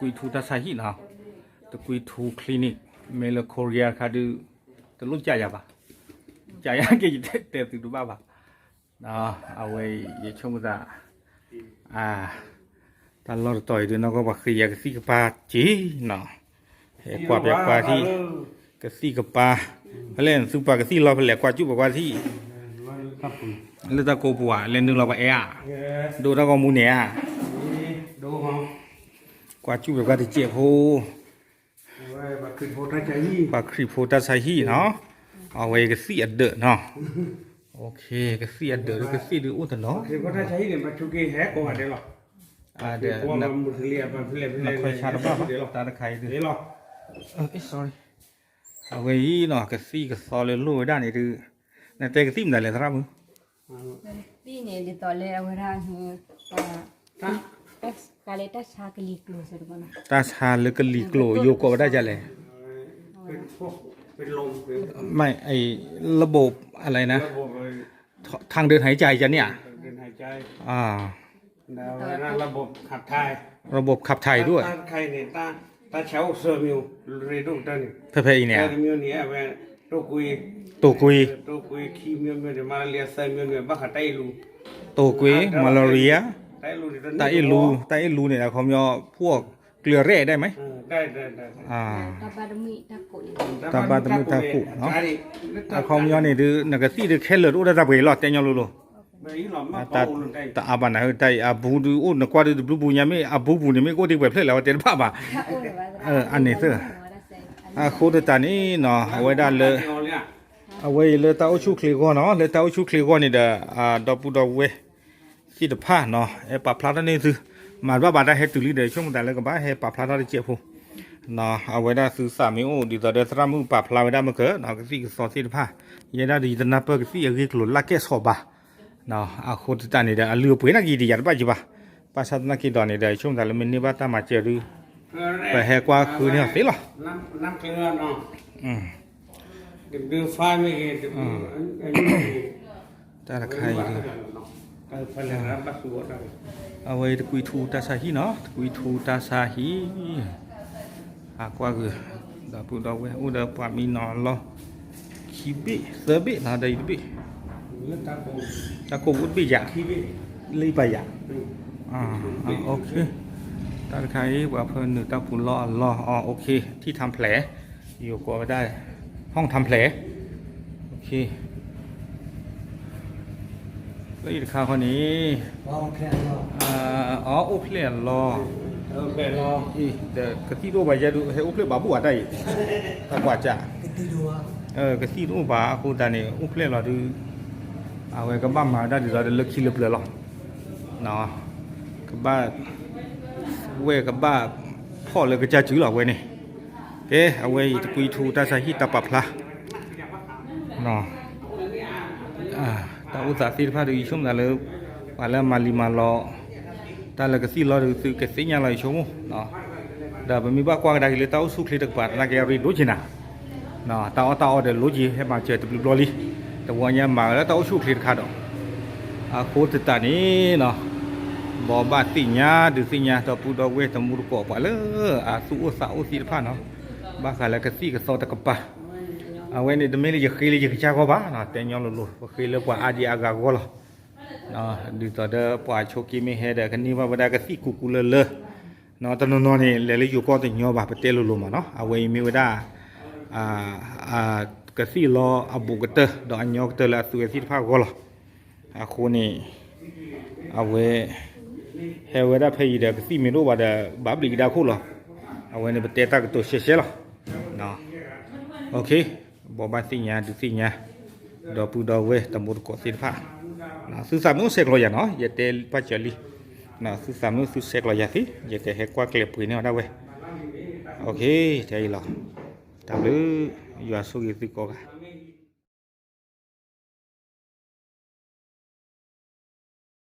တကွံထူတၢ်ဆါဟံၣ်နီၤ, တကွံထူ clinic မ့ၢ်လၢ Korea တခါဒုး တလိၣ်ကၢ်ယၤဘၣ်, ကၢ်ယၤက့ၤယတဲသုတဘၣ်ဘၣ်. အဝဲအံၤ ယဆိကမိၣ်သး တၢ်လီၢ်တတီၤအံၤဒုး နီၢ်ကီၢ်ပှၤဃ့ယၤကသံၣ်ကပၤက့ၤနီၤ, ဟဲကွၢ်ပျဲကွၢ်ထံၣ် ကသံၣ်ကပၤ, ဖဲလဲၣ်နသုပာ်ကသံၣ်လီၤ ဖဲလဲၣ်ကွၢ်ကၠူၣ်ပှဲၤကွၢ်ထံၣ် လၢတၢ်ကိးပူၤဧါ, လဲၤနုာ်လီၤပှၤအဲၣ်ဧါ, ဒိတၢ်ဂီၤမူန့ၣ်ဧါ, ကွၢ်ကၠူၣ်ပှဲၤကွၢ်တစဲးဖိ ပှၤခရံာ်ဖိတၢ်ဆါဟံၣ်နီၤ, အဝဲကသံၣ်အဒၢးနီၤ, ကသံၣ်အဒၢးကသံၣ်ဒုးအိၣ်တနီၤ, ဒီး နခွဲးဆါတဘၣ်ဘၣ် တၢ်တခါအံၤဒုး, အဝဲအံၤနီၤ ကသံၣ်ကသီလၢလိၣ်ဝဲဒၣ်န့ၣ်ဒုး, နတဲကသံၣ်မနုၤလဲၣ်သရၣ်မုၣ်, ကသံၣ်န့ၣ်ဒ်သိးလၢအဝဲဒၣ် တၢ်ဆါလၢကလံၤကျိာ် ယိၤကိးဝဲဒၣ်ဒ်လဲၣ်, မ့ၢ် ระบบอะไรนะ ทางเดินหายใจ จะเนี่ย ระบบขับถ่าย ระบบขับถ่ายด้วย ဖဲဖဲအံၤန့ၣ် တိာ်ကွံာ် တိာ်ကွံာ် malaria တၢ်အ့ၣ်လူ တၢ်အ့ၣ်လူ တၢ်အ့ၣ်လူန့ၣ် အခီပညီဖှိၣ်ကျၢၤရဲၣ်ဒၣ်မး တၢ်ဘၣ်တမုာ်တၢ်ကိး အခီပညီန့ၣ်ဒုး နကသံၣ်ဒုးခဲလၢာ်တအိၣ်ဒၣ်တၢ်ပှဲၤလီၤ တဲညီလိၤလိၤ တအါဘၣ်နၤ တၢ်အံၤအဘူးဒုးအိၣ် နကွၢ်ဒုးတဘျုးဘူးညါ မ့ၢ်အဘူးပူၤန့ၣ် မ့ၢ်ကအိၣ်ဒံးပှဲၤဖျၢၣ်လဲၣ် အဝဲတဲတဘၣ်ဘၣ် အန့ၣ်သ့ၣ် အဃိသတးန့ၣ်နီၤ အဝဲဒၣ်လၢ အဝဲအံၤလၢတၢ်အိၣ်ဆူၣ်ချ့အဂီၢ်နီၤ လၢတၢ်အိၣ်ဆူၣ်ချ့အဂီၢ်န့ၣ်ဒီး ဒီပုၢ်ဒီဝဲၢ်သ့ၣ်တဖၣ်နီၤ ဟဲပာ်ဖျါထီၣ်န့ၢ်သု မၤတဘၣ်ဘၣ်တၢ်ဟဲတုၤလံဒီး ဆိကမိၣ်သးလၢကဘၣ်ဟဲပာ်ဖျါထီၣ်တစဲးဖိ အဝဲဒၣ်သုသးမ့ၢ်အိၣ်ဒ်သိးဒီးသရၣ်မုၣ်ပာ်ဖျါဝဲဒၣ်မ့ၢ်က ကသံၣ်ကသီသ့ၣ်တဖၣ် ယဲဒၣ်ဒုးယတနၢ်ပၢၢ်ကသံၣ်အဂ့ၢ်ကျိၤလၢကဲၣ်ဆိးဘၣ် အဃိသတးန့ၣ်ဒီး အလုၢ်အပှ့ၤနာ်က့ၤဒံးယၤတဘၣ်ယံၤဘၣ် ဘၣ်ဆၣ်သနာ်က့ဒီးန့ၣ်ဒီး ဆိကမိၣ်သးလၢမ့ၢ်န့ၢ်ဘၣ်တၢ်မၤစၢၤဒုး ပဟဲကွၢ်ဃုန့ၢ်အီၤသ့လီၤ တၢ်တခါအံၤဒုး အဝဲတကွံထူတၢ်ဆါဟံၣ်နီၤ တကွံထူတၢ်ဆါဟံၣ် ဟးကွၢ်ဂုာ် ဒီပုၢ်ဒီဝဲၢ်အိၣ်ဒီးပှၤမံနီၤလီၢ် ခံဘ့ၣ်သၢဘ့ၣ်နီၤ ဒီးအံၤတဘ့ၣ် တၢ်ကိးပူၤတဘ့ၣ်ယၤ လၢပာ်ယၤ တၢ်တခါအံၤ ပှၤဖၢနုာ်တၢ်ပူၤလီၢ်အလီၢ် အီၤ OK ထံၣ်ထၣ်ဖျဲး ယိၤကိးဝဲဒၣ် ห้องทำแผล လၢအံၤတခါဃီန့ၣ် အအိၣ်ဖျဲၣ်အလီၢ် ဒီးကသံၣ်တအိၣ်ဘၣ်ယဲဒုး ဟဲအိၣ်ဖျဲၣ်ဘၣ်ဘူၣ်ဘၣ်တၢ်အံၤ တၢ်ကွၢ်ကၢ် ကသံၣ်တအိၣ်ဘၣ်အဃိသတးန့ၣ် အိၣ်ဖျဲၣ်လီၤဒုး အဝဲကဘၣ်မၤဝဲဒၣ်ဒ်သိးဒီးလၢခံလၢပျၢၤလီၤ ကဘၣ် ဝဲကဘၣ်ဖီၣ်လၢကစၢ်စုလီၤဝဲန့ၣ် ကဲ အဝဲအံၤတကွံထူတၢ်ဆါဟံၣ်တၢ်ပာ်ဖျါ တၢ်အိၣ်သးသ့ၣ်တဖၣ်ဒုး ယဆိကမိၣ်သးလၢ ပှၤလၢအမၤလံၤမၤလီၤ တၢ်လၢကသံၣ်လီၤဒုး သုကသ့ၣ်ညါလီၤယဆိကမိၣ် ဒီးပမ့ၢ်ဘၣ်ကွၢ်ကဒါက့ၤလၢတၢ်အိၣ်ဆူၣ်ချ့တကပၤ သနာ်က့အရ့ဒိၣ်က့ၤနၤ တၢ်အီၣ်တၢ်အီဒီးလိက့ၤ ဟဲမၤစၢၤတဘျုးဘျီလံ တဝီညါမၤလၢတၢ်အိၣ်ဆူၣ်ချ့တခါဒီး အဃိသတးန့ၣ်နီၤ ဘိးဘၣ်သ့ၣ်ညါ ဒုးသ့ၣ်ညါ ဒီပုၢ်ဒီဝဲၢ်တံၤသကိးပှၤလၢအသူၣ်အိၣ်သးအိၣ်သ့ၣ်တဖၣ်နီၤ ဘၣ်ဃးလၢကသံၣ်ကသီတကပၤ အဝဲန့ၣ်တမ့ၢ်လၢယဃ့လၢယကစၢ်ဂီၢ်ဘၣ်နီၤ တဲညီလိၤလိၤ ပဃ့လၢပှၤအါဒံအါဂၤဂီၢ်လီၤ ဒ်သိးဒီးပှၤဆိးက့မ့ၢ်ဟဲဒီး ကန့ၢ်ဘၣ်ဝဲဒၣ်ကသံၣ်ကူကူလၢလၢ တနီၤနီၤန့ၣ် လဲၤလၢယိၤကီၢ်တညီဘၣ် ပတဲလိၤလိၤမးနီၤ အဝဲအံၤမ့ၢ်ဝဲဒၣ် ကသံၣ်လီၤအဘူးကတၢၢ် ဒီးအညီကတၢၢ်လၢအသူဝဲသ့ၣ်တဖၣ်အဂီၢ်လီၤ. အဃိန့ၣ် အဝဲ ဟဲဝဲဒၣ်ဖဲအံၤဒီး ကသံၣ်မ့ၢ်တအိၣ်ဘၣ်ဒီး ဘၣ်ဘျံးကဒါခိၣ်လီၤ. အဝဲန့ၣ်ပတဲတၢ်ကတိၤရှဲရှဲလီၤ. ဘိးဘၣ်သ့ၣ်ညါ ဒုးသ့ၣ်ညါ ဒီပုၢ်ဒီဝဲၢ်တံၤသကိးသ့ၣ်တဖၣ် သုသးမ့ၢ်အိၣ်ဆဲးကျိးယၤနီၤ ယတဲပာ်စၢၤလံ. သုသးမ့ၢ်အိၣ်သုဆဲးကျိးယၤသ့ ယကဟဲကွၢ်ကျဲၤပှ့ၤန့ၢ်အီၤဒၣ်ဝဲ. ထဲအံၤလီၤ. တၢ်ဘျုး ယွၤဆိၣ်ဂ့ၤသုကိးဂၤ